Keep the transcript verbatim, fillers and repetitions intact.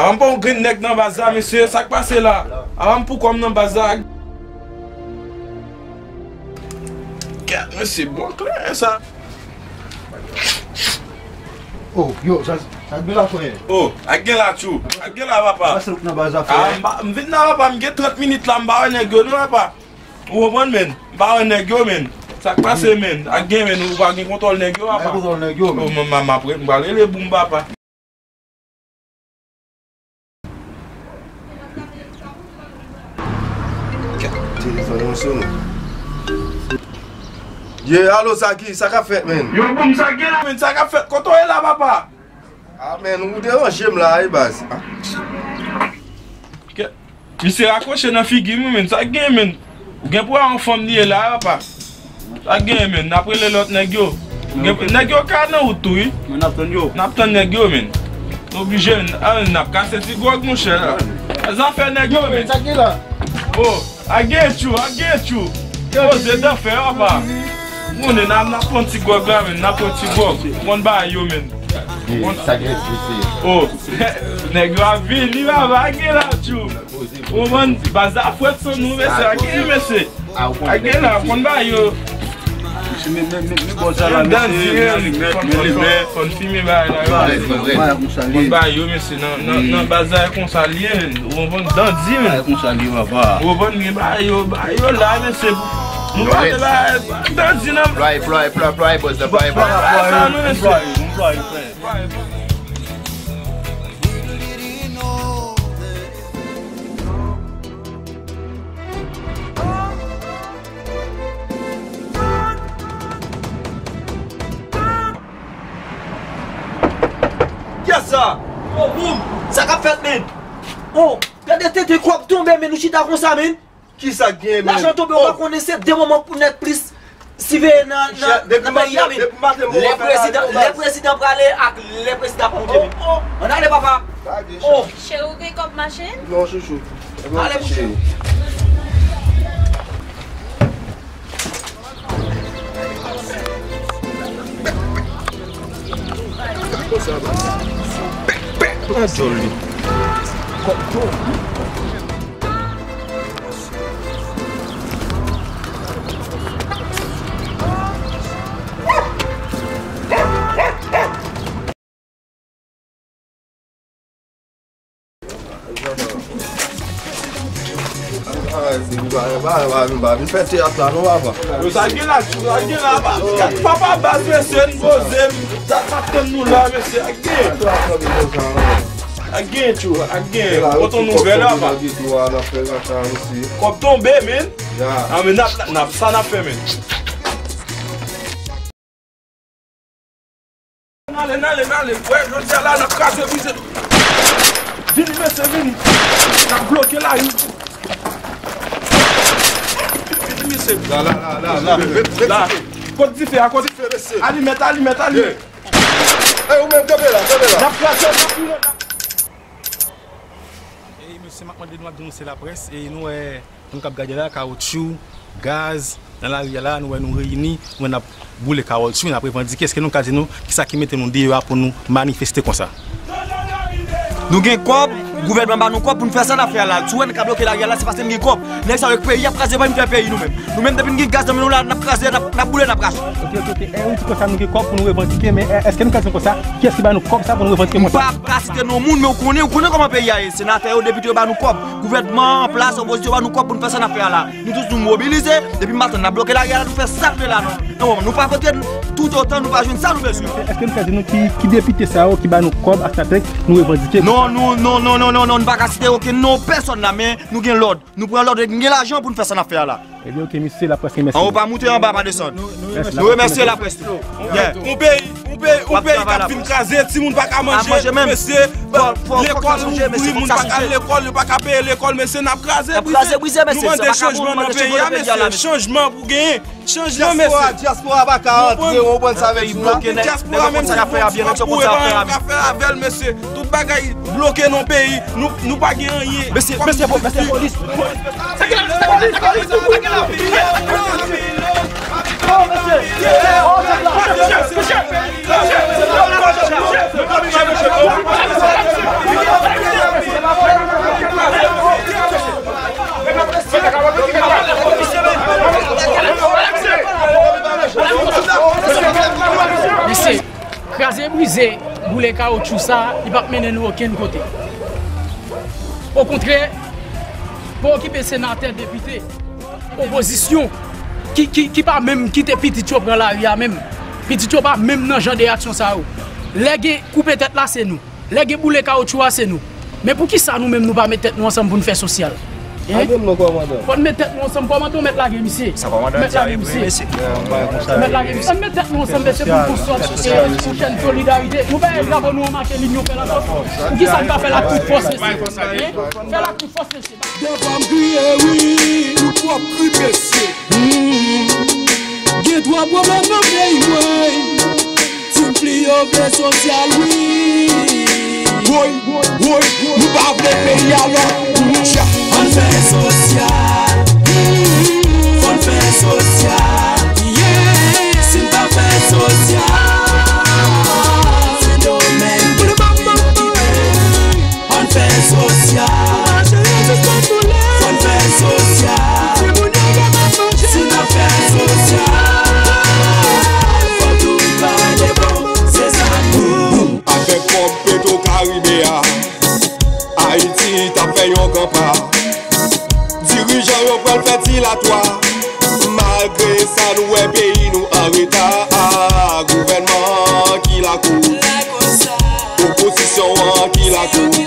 Apa m pa yon grenn nèg nan baz la, mesye, sa k pase la? Apa m pou kò m nan baz la? Kèt, mesye, bò klè sa. Oh, yo, sa, sa gen la, frè? Oh, ak gen la, tchou. Ak gen la, papa. Pase nou nan baz la, frè. Ah, m pa, m vin la, papa, m gen trant minit la, m pa wè nèg yo, non, papa. Ou konprann, men? M pa wè nèg yo, men. Sa k pase, men? Ak gen, men, ou pa gen kontwòl nèg yo, papa. Pa gen kontwòl nèg yo, men. Oh, m, m, m ap re-, m pral rele boum, papa. Telefòn nan sonnen. Ye, alo, sa ki, sa k ap fèt, men? Yo, boum, sa gen la, men, sa k ap fèt? Kote w ye la, papa? Ah, men, ou deranje m la, wi, baz. Ah. Ke, misye rakwoche nan figi m, men, sa k gen, men? Ou gen pou wè yon fanm li ye la, papa. Sa gen, men, n ap rele lòt nèg yo. Gen, nèg yo ka nan wout tou, wi. Men n ap tann yo. N ap tann nèg yo, men. Nou oblije, men, a, n ap kase ti gwòg, monchè, la. Zafè nèg yo, men. Sa gen la? Oh, a gen tchou, a gen tchou. Poze dan fè, papa. Konnen n ap, n ap pran ti gwòg la, men. N ap pran ti gwòg. Konn bagay yo, men. Sa gen, mesye. Oh, nèg yo ap vini, papa, a gen la, tchou. Ou konprann? Baz la frèt san nou, mesye. A gen, mesye. A gen la, konn ba yo. Mesye, men, men, men, men bòz la, mesye, men alimèt, men limè. Konn fimen bagay la, yo. Konn ba yo, mesye, nan, nan, nan baz la, e konsa l ye, men. Ou konprann? Dandi, men. Konsa l ye, papa. Ou konprann? Gen ba yo, ba yo la, mesye. Nou pa te ba dandi, non. Plwaye, plwaye, plwaye, plwaye, bòz la, plwaye, plwaye. Plwaye, plwaye, plwaye. Kiyès sa? Oh, boum! Sa k ap fèt, men? Oh, gade tenten kòb tonbe, men, nou chita konsa, men. Kisa k gen, men? Lajan tonbe, ou pa konnen se de moman pou nèt plis siveye nan, nan, nan peyi a, men. Lè prezidan, lè prezidan prale ak lè prezidan ap monte, men. Ann ale, papa. Oh. Cheri, ou gen kòb machin? Non, chouchou. Ale, monchè. Pran djòl li. Kòb tonbe. Yo, sa gen la, sa gen la, papa. Papa baz, mesye, n poze, m, sa, sa tann nou la, mesye, ak gen. Ak gen, tchou, ak gen. Pote yon nouvèl, papa. Kòb tonbe, men. A, men, n ap, n ap, sa n ap fè, men. N ale, n ale, n ale. Wè, jodi a la, n ap kraze brize. Vini, mesye, vini. N ap bloke lari. Vini, mesye. La, la, la, la, la. La. Kot dife a, kot dife, mesye. Alimèt, alimèt, alimèt. Ey, ou menm, kanpe la, kanpe la. N ap kraze, n ap boule, n ap Ey, mesye, m ap mande nou ap denonse laprès, e nou wè moun k ap gade la, kawotchou, gaz, nan lari a la, nou wè nou reyini, nou wè n ap boule kawotchou, n ap revandike, èske nou ka di nou kisa ki mete nou deyò a pou nou manifeste konsa? Nou gen kòb, gouvènman ba nou kòb pou n fè sa n ap fè a la. Si w wè n ka bloke lari a la, se paske n gen kòb. Nèg sa yo, peyi ap kraze, pa vin fè peyi nou menm. Nou menm, depi n gen gaz nan men nou la, n ap kraze, n ap, n ap boule, n ap rache. Ok, ok, ok. E, ou di konsa nou gen kòb pou nou revandike, men, e, èske nou ka di konsa, kiyès ki ba nou kòb sa pou nou revandike konsa? M p ap ka site non moun, men ou konnen, ou konnen kòman peyi a ye. Senatè yo, depite yo ba nou kòb. Gouvènman an plas, opozisyon ba nou kòb pou n fè sa n ap fè a la. Nou tout nou mobilize, depi maten n ap bloke lari a la, nou fè sa n vle la, non. Non, nou pa vote toutotan nou pa jwenn sa nou bezwen. Èske nou ka di nou ki, ki depite sa yo ki ba nou kòb ak sa nou revandike? Non, nou, non, non, nou pa ka site okenn non pèsòn la, men nou gen lòd. Nou pran lòd, nou gen lajan pou n fè sa n ap fè a la. Ebyen, ok, mesye, laprès remèsye nou. Anwo pa moute, anba pa desann. Nou remèsye laprès tou. Yeah. Yon peyi, yon peyi, yon peyi k ap fin kraze, timoun pa ka manje, mesye. Lekòl ouvri, moun pa ka al lekòl, yo pa ka peye lekòl, mesye, n ap kraze brize. Nou mande chanjman nan peyi a, mesye. Chanjman pou genyen. Chanjman, mesye. Dyaspora, dyaspora pa ka antre, ou konprann sa m di w la? Dyaspora menm se pou, se pou e pa anyen yo ka fè avè l, mesye. Tout bagay bloke nan peyi. Nou, nou pa gen anyen. Mesye, mesye, mesye polis. Sa ki la, sa ki la, polis, sa ki la. Oh, mesye. Oh, sa ki la. Mesye, mesye. Mesye, mesye. Mesye, kraze brize, boule kawotchou sa, li p ap mennen nou okenn kote. Okontrè, pa okipe senatè, depite, opozisyon, ki, ki, ki pa menm kite pitit yo pran lari a menm. Pitit yo pa menm nan jan de aksyon sa yo. Lè gen koupe tèt la, se nou. Lè gen boule kawotchou a, se nou. Men poukisa nou menm nou pa met tèt nou ansanm pou n fè sosyal? Hein? Fò n met tèt nou ansanm. Kòmandan, w mèt lage misye. Sa kòmandan di a, wi, mesye. Mèt lage misye. Ann met tèt nou ansanm, mesye, pou n fè yon sòt, eh, yon chèn solidarite. Nou pa drapo nou an mache, lin nou fè l ankò. Poukisa n pa fè l ak tout fòs, mesye? Hein? Fè l ak tout fòs, mesye. Devan m kriye wi, pou pwòp kri mesye. Hmm. Gen twòp pwoblèm nan peyi mwen. Ti m pli yo vle sosyal wi. Woy, woy, nou pa vle peyi a lòt. Ann fè sosyal. Fò n fè sosyal. Yeah. Si n pa fè sosyal, Sendomeng pou kite. Ann fè sosyal. Fò n fè sosyal. Si n ap fè sosyal, fò tout gade bon, se sa nou. Avèk kòb Petro Caribe a, Ayiti t ap fè yon gran pa. Dirijan yo pral fè dilatwa. Malgre sa, nou wè peyi nou an reta. Gouvènman an ki lakoz. Opozisyon an ki lakoz.